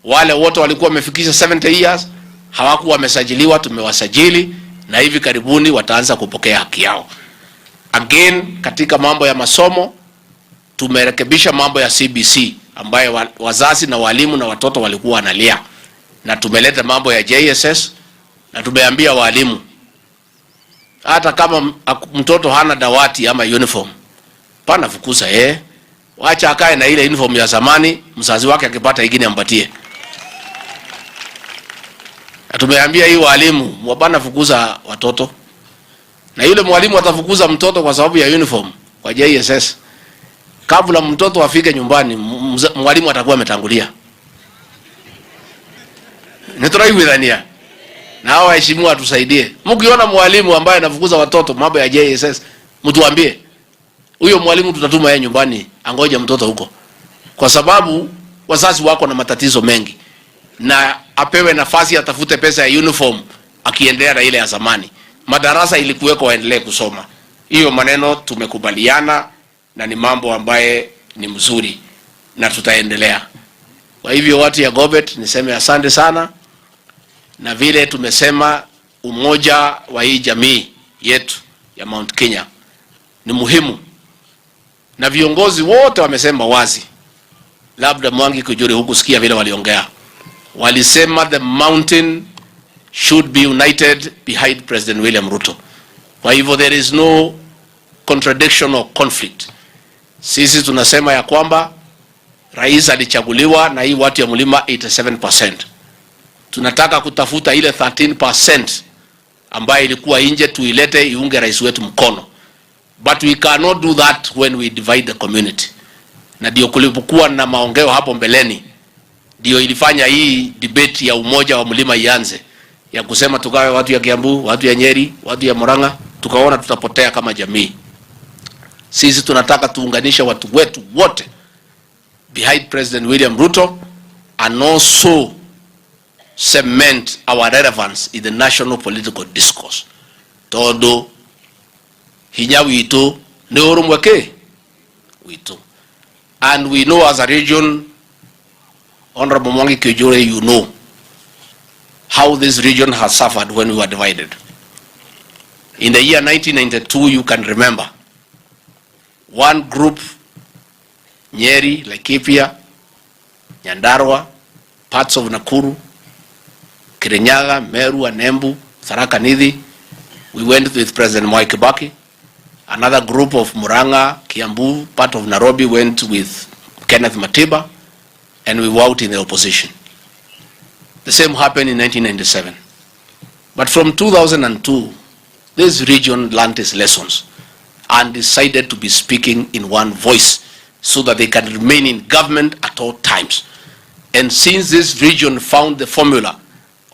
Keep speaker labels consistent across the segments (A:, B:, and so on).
A: Wale wote walikuwa wamefikisha 70 years hawakuwa wamesajiliwa, tumewasajili na hivi karibuni wataanza kupokea haki yao. Again, katika mambo ya masomo tumerekebisha mambo ya CBC ambayo wazazi na walimu na watoto walikuwa wanalia, na tumeleta mambo ya JSS na tumeambia walimu hata kama mtoto hana dawati ama uniform, pana fukuza yeye, wacha akae na ile uniform ya zamani, mzazi wake akipata ingine ampatie. Na tumeambia hii walimu wapana fukuza watoto, na yule mwalimu atafukuza mtoto kwa sababu ya uniform kwa JSS, kabla mtoto afike nyumbani, mwalimu atakuwa ametangulia. Nituraiguithania na hao waheshimiwa atusaidie. Mkiona mwalimu ambaye anafukuza watoto mambo ya JSS, mtuambie. Huyo mwalimu tutatuma yeye nyumbani angoje mtoto huko, kwa sababu wazazi wako na matatizo mengi, na apewe nafasi atafute pesa ya uniform akiendelea na ile ya zamani. Madarasa ilikuweko waendelee kusoma. Hiyo maneno tumekubaliana na ni mambo ambaye ni mzuri na tutaendelea. Kwa hivyo watu ya Gobet niseme asante sana, na vile tumesema umoja wa hii jamii yetu ya Mount Kenya ni muhimu, na viongozi wote wamesema wazi. Labda Mwangi Kiunjuri hukusikia vile waliongea, walisema the mountain should be united behind President William Ruto. Kwa hivyo there is no contradiction or conflict. Sisi tunasema ya kwamba rais alichaguliwa na hii watu ya mlima 87%. Tunataka kutafuta ile 13% ambayo ilikuwa nje tuilete iunge rais wetu mkono, but we cannot do that when we divide the community. Na ndio kulipokuwa na maongeo hapo mbeleni, ndio ilifanya hii debate ya umoja wa mlima ianze, ya kusema tugawe watu ya Kiambu, watu ya Nyeri, watu ya Murang'a, tukaona tutapotea kama jamii. Sisi tunataka tuunganishe watu wetu wote behind President William Ruto and also cement our relevance in the national political discourse tondu hinya witu ni urumwe ki witu and we know as a region. Honorable Mwangi Kiunjuri, you know how this region has suffered when we were divided. In the year 1992, you can remember, one group, Nyeri, Laikipia, Nyandarua, parts of Nakuru, Kirinyaga, Meru and Embu, Tharaka Nithi, we went with President Mwai Kibaki. Another group of Murang'a, Kiambu, part of Nairobi went with Kenneth Matiba, and we were out in the opposition. The same happened in 1997. But from 2002, this region learned its lessons and decided to be speaking in one voice so that they can remain in government at all times. And since this region found the formula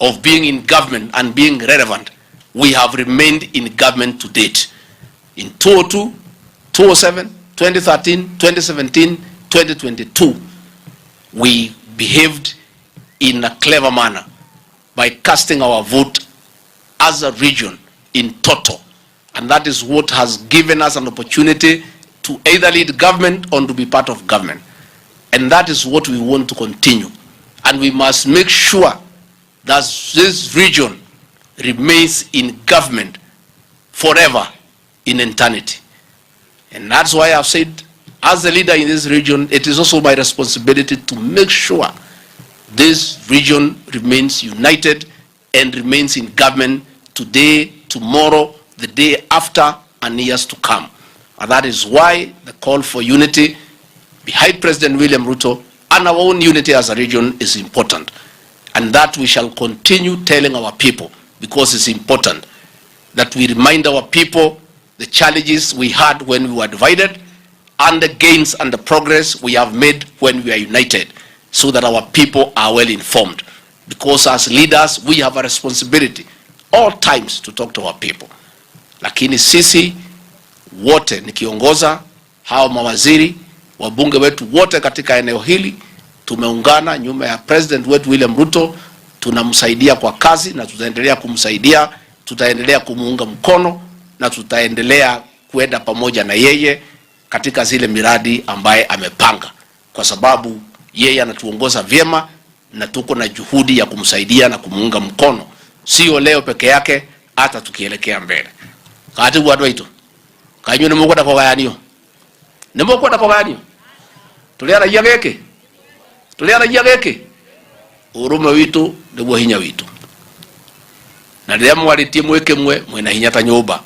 A: of being in government and being relevant, we have remained in government to date. In 2002, 2007, 2013, 2017, 2022, we behaved in a clever manner by casting our vote as a region in total. And that is what has given us an opportunity to either lead government or to be part of government. And that is what we want to continue. And we must make sure that this region remains in government forever in eternity. And that's why I've said, as a leader in this region, it is also my responsibility to make sure this region remains united and remains in government today, tomorrow, the day after, and years to come. And that is why the call for unity behind President William Ruto and our own unity as a region is important. And that we shall continue telling our people, because it's important that we remind our people the challenges we had when we were divided and the gains and the progress we have made when we are united, so that our people are well informed. Because as leaders, we have a responsibility all times to talk to our people. Lakini sisi wote nikiongoza hao mawaziri, wabunge wetu wote katika eneo hili tumeungana nyuma ya President wetu William Ruto, tunamsaidia kwa kazi na tutaendelea kumsaidia, tutaendelea kumuunga mkono na tutaendelea kuenda pamoja na yeye katika zile miradi ambaye amepanga, kwa sababu yeye anatuongoza vyema. Na tuko na juhudi ya kumsaidia na kumuunga mkono, sio leo peke yake, hata tukielekea mbele. Gati gwa andũ aitũ, kaĩ inyuĩ nĩmũkwenda kũgayanio? Nĩmũkwenda kũgayanio? Tũrĩaragia gĩkĩ? Tũrĩaragia gĩkĩ? Ũrũmwe witũ nĩguo hinya witũ. Na rĩrĩa mwarĩtie mwĩ kĩmwe, mwĩna hinya ta nyũmba,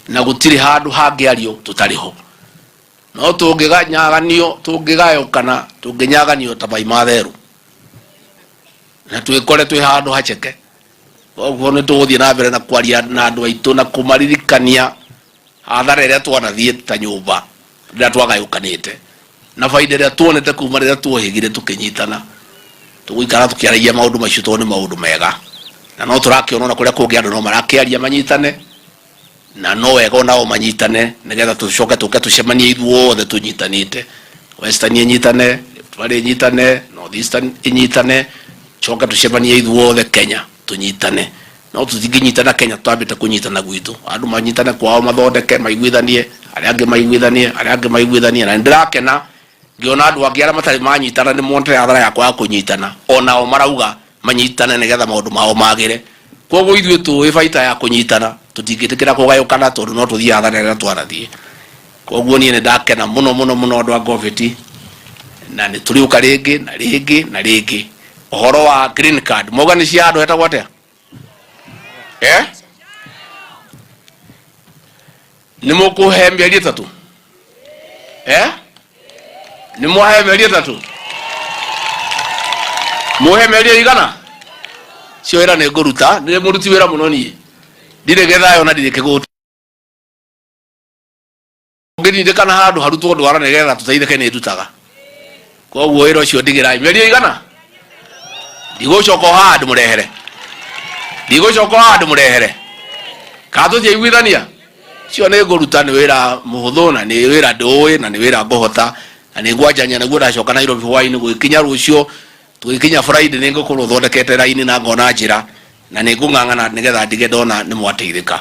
A: na gũtirĩ handũ hangĩario tũtarĩ ho. No tũngĩganyaganio, tũngĩgayũkana, tũngĩnyaganio ta mai ma therũ, na twĩkore twĩ handũ haceke. Koguo nĩ tũgũthiĩ na mbere na kwaria na andũ aitũ na kũmaririkania hathara ĩrĩa twanathiĩ ta nyũmba rĩrĩa twagayũkanĩte na baida ĩrĩa tuonete kuma rĩrĩa tuohĩgire tũkĩnyitana. Tũgũikara tũkĩaragia maũndũ macio tondũ nĩ maũndũ mega, na no tũrakĩona ona kũrĩa kũngĩ andũ no marakĩaria manyitane. Na no wega onao manyitane nigetha tucoke tuke tucemanie ithuothe tunyitanite Western inyitane, Rift Valley inyitane, North Eastern inyitane, coke tucemanie ithuothe Kenya tunyitane. No tutingĩnyitana Kenya tutambĩte kũnyitana gwitũ. Andũ manyitane kwao mathondeke maiguithanie, arĩa angĩ maiguithanie, arĩa angĩ maiguithanie. Na nĩndĩrakena ngĩona andũ angĩ arĩa matarĩ manyitana nĩ monete hathara ya kwaga kũnyitana, onao marauga manyitane nĩgetha maũndũ mao magĩre. Kwoguo ithuĩ tũĩ baita ya kũnyitana, tũtingĩtĩkĩra kũgayũkana tondũ no tũthiĩ hathara ĩrĩa twanathiĩ. Kwoguo niĩ nĩ ndakena mũno mũno mũno andũ a Goveti, na nĩ tũrĩũka rĩngĩ na rĩngĩ na rĩngĩ. Ũhoro wa green card, mwauga nĩ cia andũ etagwo atĩa? Eh? Nĩ mũkũhe mĩeri ĩtatũ? Eh? Nĩ mwahe mĩeri ĩtatũ? Mũhe mĩeri ĩigana? Cio wĩra nĩ ngũruta, nĩ mũruti wĩra mũno niĩ. Ndirĩ gĩthayo na ndirĩ kĩgũta. Ũngĩnindĩkana handũ harutwo ndwara nĩgetha tũteithĩke nĩ ndutaga. Koguo wĩra ũcio ndigĩrai. Mĩeri ĩigana? Ndigũcoka o haha ndĩmũrehere. Ndigũcoka o haha ndĩmũrehere. Kana tũtiaiguithania? Ũcio nĩ ngũruta nĩ wĩra mũhũthũ na nĩ wĩra ndũĩ na nĩ wĩra ngũhota na nĩ ngwanjania naguo ndacoka Nairobi hwainĩ gũgĩkinya rũciũ tũgĩkinya Friday nĩ ngũkorwo thondekete raini na ngona njĩra na nĩ ngũng'ang'ana nĩgetha ndige ndona nĩ mwateithĩka.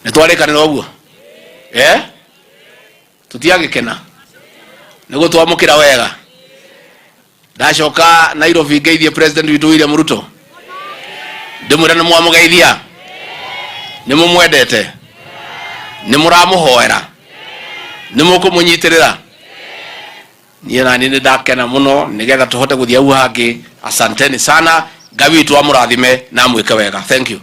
A: Nĩ twarĩkanĩra ũguo? Eh? Tũtiagĩkena? Nĩ gũtwamũkĩra wega? Ndacoka Nairobi ngeithie president witũ William Ruto. Ndĩmwĩre nĩ mwamũgeithia? Nĩ mũmwendete? Nĩ mũramũhoera? Nĩ mũkũmũnyitĩrĩra? Niĩ nani nĩ ndakena mũno nĩgetha tũhote gũthiĩ hau hangĩ. Asanteni sana. Ngai witũ amũrathime na amwĩke wega. Thank you.